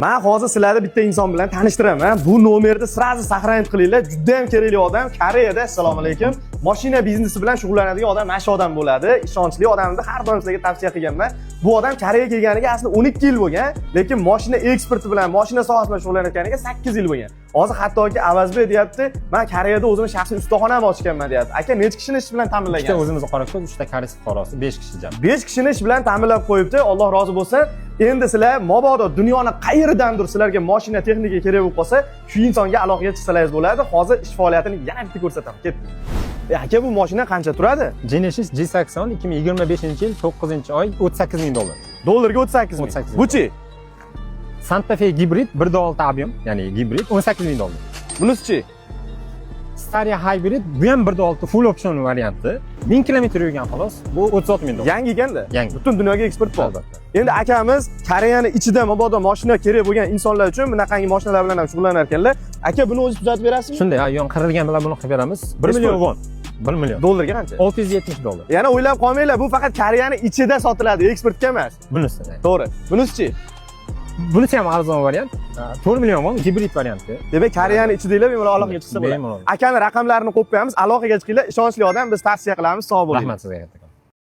Man hozir sizlarni bitta inson bilan tanishtiraman. Bu nomerni сразу сохранить qilinglar. Juda ham kerakli odam. Koreyada, assalomu alaykum. Mashina biznesi bilan shug'ullanadigan odam mana shu odam bo'ladi. Ishonchli odamni har doim sizlarga tavsiya qilganman. Bu odam Koreyaga kelganiga asli 12 yil bo'lgan, lekin mashina eksporti bilan, mashina sohasi bilan shug'ullanayotganiga 8 yil bo'lgan. Hozir hattoki Avazbek deyapti, "Men Koreyada o'zimni shaxsiy ustaxonamni ochganman", deyapti. Aka, necha kishini ish bilan Ikkita ta'minlagan? O'zimizni qorako'z, uchta koreys fuqarosi, 5 kishi jami. 5 kishini ish bilan ta'minlab qo'yibdi. Alloh rozi bo'lsin. Endi sizlar mabodo dunyoni qayeridandir sizlarga mashina, texnika kerak bo'lib qolsa, shu insonga aloqaga chiqsalaringiz bo'ladi. Hozir ish faoliyatini yana bitta ko'rsataman. Ketdik. Aka, bu mashina qancha turadi? Genesis G80, 2025 yil 9-oy, 38 ming dollar. Dollarga 38 ming. 38 ming. Buchi? Santa Fe gibrid, 1,6 объем, ya'ni gibrid, 18 ming dollar. Bunisichi? Staria Hybrid, bu ham 1,6 full option varianti. 1000 kilometr yurgan xolos. Bu 36 ming dollar. Yangi ekanda. Yangi. Butun dunyoga eksport bor. Albatta. Endi akamiz Koreyani ichida mabodo mashina kerak bo'lgan insonlar uchun bunaqangi mashinalar bilan ham shug'ullanar ekanlar. Aka, buni o'zingiz tuzatib berasizmi? Shunday, ha, yon qirilgan bilan buni qilib beramiz. 1 Nechi million pul? Won. 1 million. Dollarga qancha? 670 dollar. Yana o'ylab qolmanglar, bu faqat Koreyani ichida sotiladi, eksportga emas. Bunisi. To'g'ri. Bunisichi? Bunisi ham arzon variant. 4 million won, gibrid varianti. Demak, Koreyani ichidagilar bemalol aloqaga chiqsa bo'ladi. Bemalol. Akani raqamlarini qo'yib qo'yamiz, aloqaga chiqinglar. Ishonchli odam, biz tavsiya qilamiz. Sog' bo'ling. Rahmat sizga.